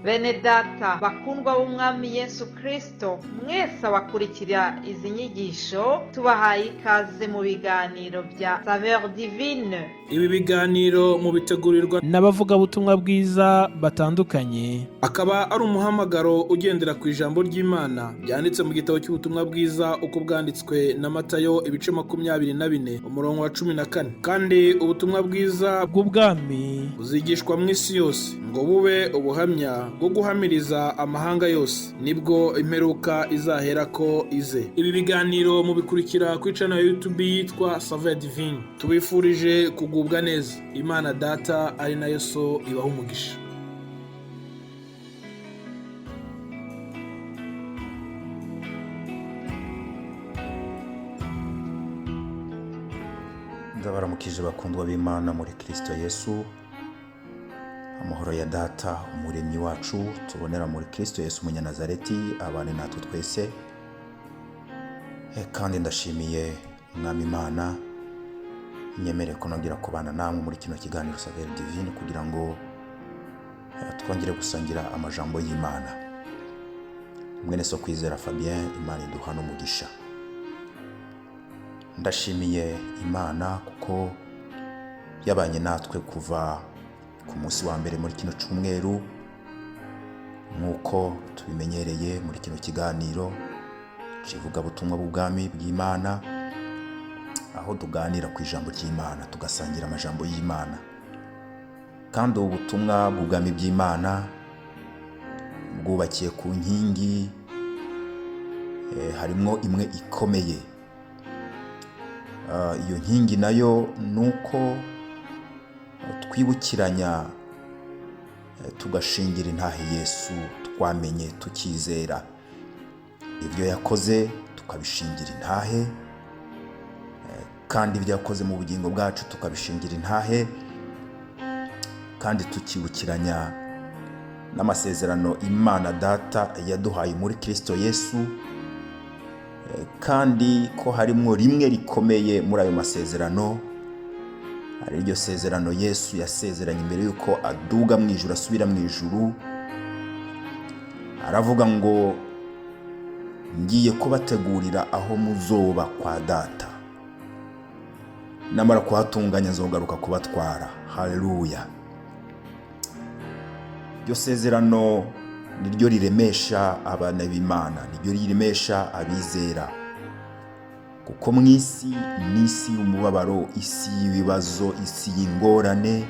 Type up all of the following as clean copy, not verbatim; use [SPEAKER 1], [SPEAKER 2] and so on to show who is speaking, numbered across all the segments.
[SPEAKER 1] Bene data bakundwa b'Umwami Yesu Kristo, mwese abakurikira izi nyigisho, tubahaye ikaze mu biganiro bya Saveur Divine.
[SPEAKER 2] Ibi biganiro mubitegurirwa
[SPEAKER 3] n'abavugabutumwa bwiza batandukanye.
[SPEAKER 2] Akaba ari umuhamagaro ugendera ku ijambo ry'Imana ryanditse mu gitabo cy'ubutumwa bwiza uko bwanditswe na Matayo, ibice 24, umurongo wa 14. Kandi ubutumwa bwiza
[SPEAKER 3] bw'ubwami
[SPEAKER 2] buzigishwa mu isi yose ngo bube ubuhamya bwo guhamiriza amahanga yose, nibwo imperuka izaherako ize. Ibi biganiro mubikurikira kuri channel ya YouTube yitwa Saveur Divine. Tubifurije kugubwa neza. Imana Data ari nayo So ibaha umugisha.
[SPEAKER 4] Ndabaramukije bakundwa b'Imana muri Kristo Yesu. Amahoro ya Data Umuremyi wacu tubonera muri Kristo Yesu Umunyanazareti abane natwe twese. Kandi ndashimiye Umwami Imana nyemere ko nongera kubana namwe muri kino kiganiro Saveur Divine kugira ngo twongere gusangira amajambo y'Imana. Mwene so Kwizera Fabien, Imana iduha n'umugisha. Ndashimiye Imana kuko yabanye natwe kuva ku munsi wa mbere muri kino cyumweru, nk'uko tubimenyereye muri kino kiganiro kivugabutumwa bw'ubwami bw'Imana, aho tuganira ku ijambo ry'Imana, tugasangira amajambo y'Imana. Kandi ubu butumwa bw'ubwami bw'Imana bwubakiye ku nkingi, harimwo imwe ikomeye. Iyo nkingi nayo ni uko twibukiranya, tugashingira intahe Yesu twamenye tukizera. Ibyo yakoze tukabishingira intahe, kandi ibyo yakoze mu bugingo bwacu tukabishingira intahe, kandi tukibukiranya n'amasezerano Imana Data yaduhaye muri Kristo Yesu, kandi ko harimwo rimwe rikomeye muri ayo masezerano, ari ryo sezerano Yesu yasezeranye imbere y'uko aduga mu ijuru, asubira mu ijuru. Aravuga ngo: "Ngiye kubategurira aho muzoba kwa Data, namara kuhatunganya nzogaruka kubatwara." Haleluya! Iryo sezerano niryo riremesha abana b'Imana, niryo riremesha abizera, kuko mu isi ni isi y'umubabaro, isi y'ibibazo, isi y'ingorane,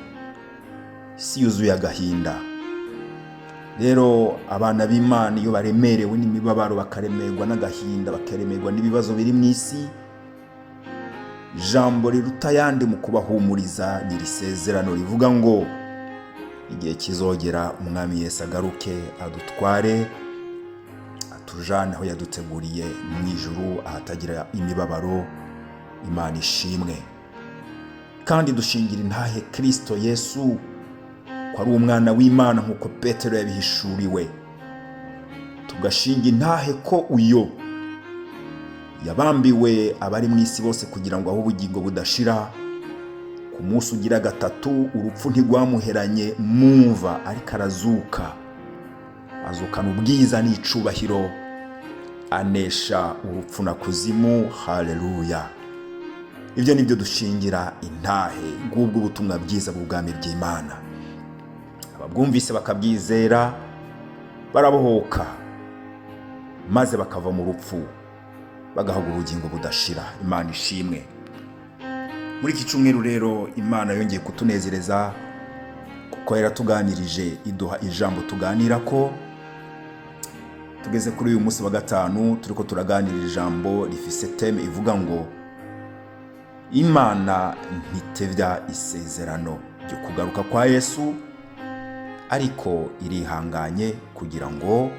[SPEAKER 4] isi yuzuye agahinda. Rero abana b'Imana iyo baremerewe n'imibabaro, bakaremerwa n'agahinda, bakaremerwa n'ibibazo biri mu isi, ijambo riruta ayandi mu kubahumuriza ni iri sezerano rivuga ngo igihe kizogera Umwami Yesu agaruke adutware, atujane aho yaduteguriye mu ijuru, ahatagira imibabaro. Imana ishimwe. Kandi dushingira intahe Kristo Yesu ko ari umwana w'Imana nk'uko Petero yabihishuriwe, tugashinga intahe ko uyo yabambiwe abari mu isi bose kugira ngo ahe ubugingo budashira. Ku munsi ugira gatatu urupfu ntigwamuheranye mumva, ariko arazuka, azukana ubwiza n'icubahiro, anesha urupfu na kuzimu. Haleluya! Ibyo nibyo dushingira intahe. Ngubwo ubutumwa bwiza bw'ubwami bw'Imana. Ababwumvise bakabwizera barabohoka, maze bakava mu rupfu bagahabwa ubugingo budashira. Imana ishimwe. Muri iki cyumweru rero Imana yongeye kutunezereza kuko yaratuganirije, iduha ijambo tuganira ko tugeze kuri uyu munsi wa gatanu turiko turaganira ijambo rifise thème ivuga ngo Imana ntitevya isezerano ryo kugaruka kwa Yesu, ariko irihanganye kugira ngo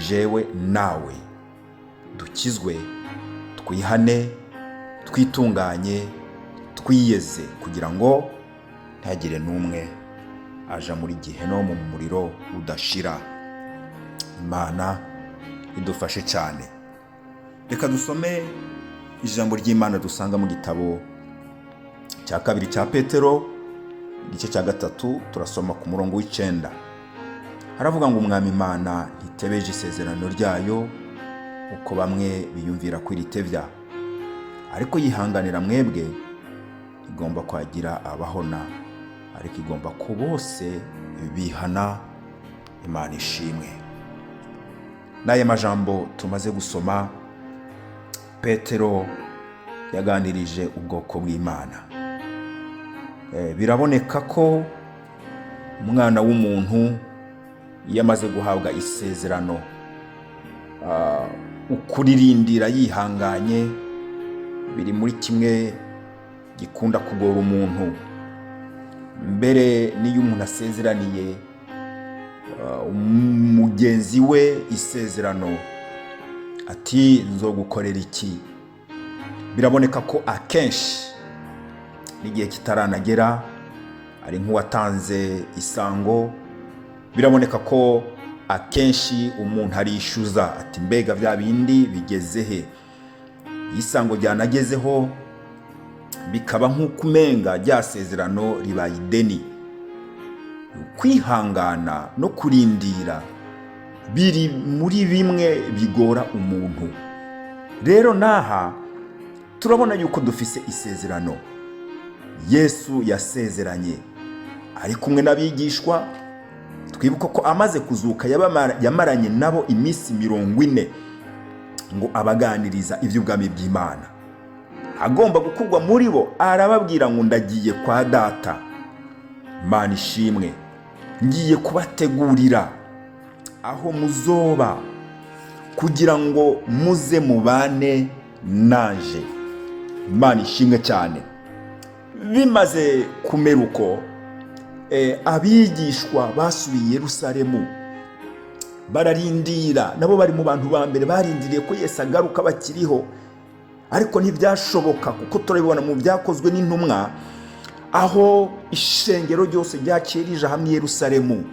[SPEAKER 4] jewe nawe dukizwe, twihane, twitunganye, twiyeze, kugira ngo ntihagire n'umwe aja muri gihenomu, mu muriro udashira. Imana idufashe cyane. Reka dusome ijambo ry'Imana dusanga mu gitabo cya kabiri cya Petero, igice cya 3, turasoma ku murongo w'9. Haravuga ngo Umwami Imana ntitebeje isezerano ryayo uko bamwe biyumvira ko iritebya, ariko yihanganira mwebwe, igomba kwagira abahona, ariko igomba ko bose bihana. Imana ishimwe. N'aya majambo tumaze gusoma, Petero yaganirije ubwoko bw'Imana. Biraboneka ko umwana w'umuntu iyo amaze guhabwa isezerano, ukuririndira yihanganye biri muri kimwe gikunda kugora umuntu. Mbere n'iyo umuntu asezeraniye mugenzi we isezerano ati nzogukorera iki, biraboneka ko akenshi n'igihe kitaranagera ari nk'uwatanze isango. Biraboneka ko akenshi umuntu arishyuza ati mbega bya bindi bigeze he? Iyo isango ryanagezeho bikaba nk'uko umenga rya sezerano ribaye ideni. Kwihangana no kurindira biri muri bimwe bigora umuntu. Rero n'aha turabona yuko dufise isezerano Yesu yasezeranye ari kumwe n'abigishwa. Twibuka ko amaze kuzuka yamaranye nabo iminsi 40 ngo abaganiriza iby'ubwami bw'Imana. Agomba gukurwa muri bo, arababwira ngo ndagiye kwa Data, Mana ishimwe, ngiye kubategurira aho muzoba kugira ngo muze mubane naje. Mana ishimwe cyane. Bimaze kumera uko, abigishwa basubiye i Yerusalemu bararindira. Nabo bari mu bantu ba mbere barindiriye ko Yesu agaruka bakiriho, ariko ntibyashoboka, kuko turabibona mu Byakozwe n'Intumwa aho ishengero ryose ryaciye rije hamwe i Yerusalemu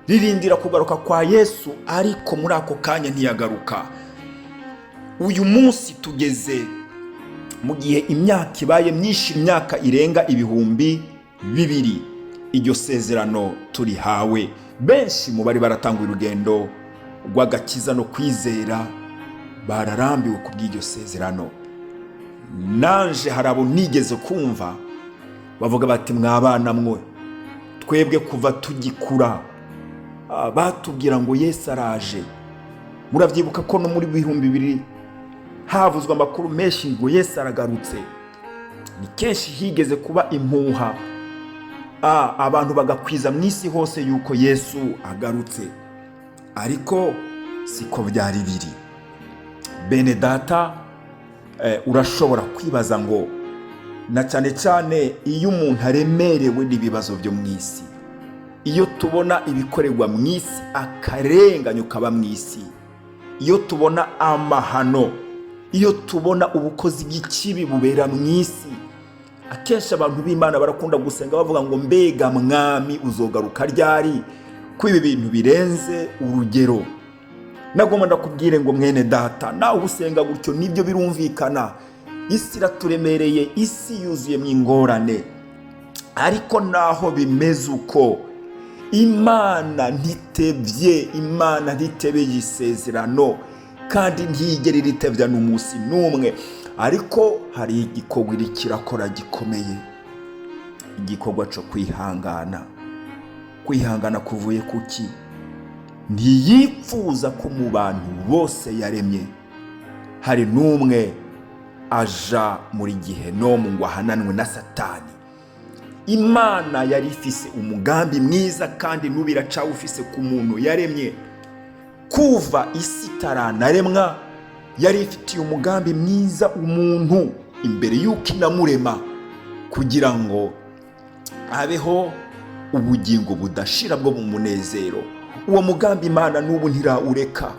[SPEAKER 4] ririndira kugaruka kwa Yesu, ariko muri ako kanya ntiyagaruka. Uyu munsi tugeze mu gihe imyaka ibaye myinshi, imyaka irenga 2000, iryo sezerano turihawe. Benshi mu bari baratanguye urugendo rw'agakiza no kwizera bararambiwe ku bw'iryo sezerano. Nanje hari abo nigeze kumva bavuga bati mwabana mwe, twebwe kuva tugikura batubwira ngo Yesu araje. Murabyibuka ko no muri 2000 havuzwe amakuru menshi ngo Yesu aragarutse. Ni kenshi higeze kuba impuha, abantu bagakwiza mu isi hose yuko Yesu agarutse, ariko siko byari biri. Bene Data, urashobora kwibaza ngo na cyane cyane iyo umuntu aremerewe n'ibibazo byo mu isi, iyo tubona ibikorerwa mu isi, akarenganyo kaba mu isi, iyo tubona amahano, iyo tubona ubukozi bw'ikibi bubera mu isi, akenshi abantu b'Imana barakunda gusenga bavuga ngo mbega Mwami, uzogaruka ryari ko ibi bintu birenze urugero? Nagomba ndakubwire ngo mwene Data, nawe usenga gutyo nibyo birumvikana. Isi iraturemereye, isi yuzuye mu ingorane, ariko naho bimeze uko, Imana ntitebye, Imana ntitebeye isezerano kandi ntiyigera iritebya n'umunsi n'umwe. Ariko hari igikorwa iri kirakora gikomeye, igikorwa cyo kwihangana. Kwihangana kuvuye kuki? Ntiyipfuza ko mu bantu bose yaremye hari n'umwe aja muri gihenomu ngo ahananwe na Satani. Imana yari ifise umugambi mwiza kandi n'ubu iracawufise ku muntu yaremye. Kuva isi itaranaremwa yari ifitiye umugambi mwiza umuntu imbere y'uko inamurema, kugira ngo abeho ubugingo budashira bwo mu munezero. Uwo mugambi Imana n'ubu ntirawureka,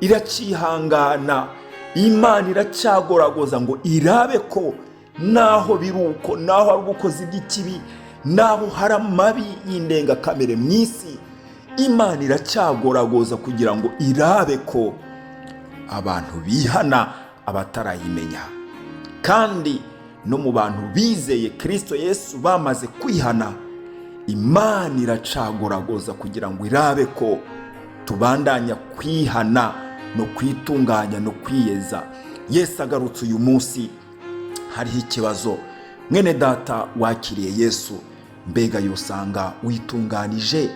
[SPEAKER 4] iracihangana. Imana iracyagoragoza ngo irabe ko naho biri uko, naho hari ubukozi bw'ikibi, naho hari amabi y'indengakamere mu isi, Imana iracyagoragoza kugira ngo irabe ko abantu bihana abatarayimenya. Kandi no mu bantu bizeye Kirisito Yesu bamaze kwihana, Imana iracagoragoza kugira ngo irabe ko tubandanya kwihana no kwitunganya no kwiyeza. Yesu agarutse uyu munsi, hariho ikibazo. Mwene data wakiriye Yesu, mbega yosanga witunganije?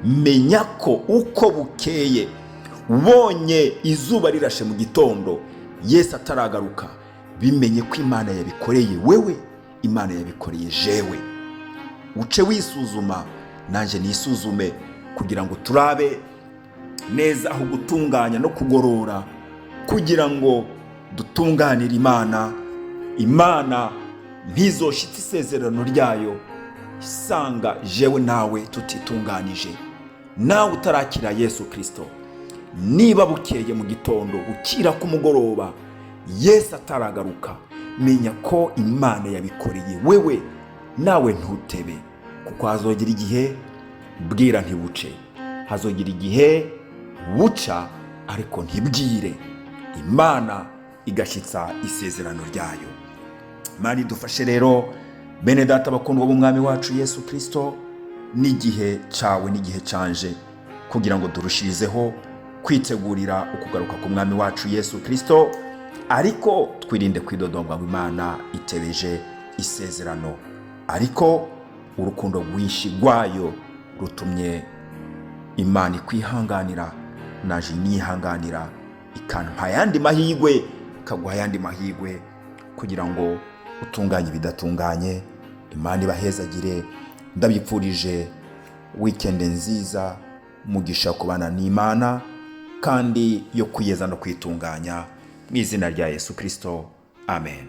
[SPEAKER 4] Menya ko uko bukeye ubonye izuba rirashe mu gitondo, Yesu ataragaruka, bimenye ko Imana yabikoreye wewe, Imana yabikoreye jewe. Uce wisuzuma, nanjye nisuzume, kugira ngo turabe neza aho gutunganya no kugorora, kugira ngo dutunganire Imana. Imana ntizoshitse isezerano ryayo isanga jewe nawe tutitunganije. Nawe utarakira Yesu Kirisito, niba bukeye mu gitondo, bukira ku mugoroba, Yesu ataragaruka, menya ko Imana yabikoreye wewe, nawe ntutebe, kuko hazogira igihe bwira ntibuce, hazogira igihe buca ariko ntibwire, Imana igashyitsa isezerano ryayo. Imana idufashe rero, bene data bakundwa b'umwami wacu Yesu Kirisito, n'igihe cyawe n'igihe cyanje, kugira ngo durushirizeho kwitegurira ukugaruka k'umwami wacu Yesu Kirisito, ariko twirinde kwidodomba ngo Imana itebeje isezerano, ariko urukundo rwinshi rwayo rutumye Imana ikwihanganira, naje nihanganira, ikampa ayandi mahirwe, ikaguha ayandi mahirwe kugira ngo utunganye ibidatunganye. Imana ibahezagire. Ndabipfurije wikendi nziza, mugisha kubana n'Imana kandi yo kwiyeza no kwitunganya, mu izina rya Yesu Kirisito, amen.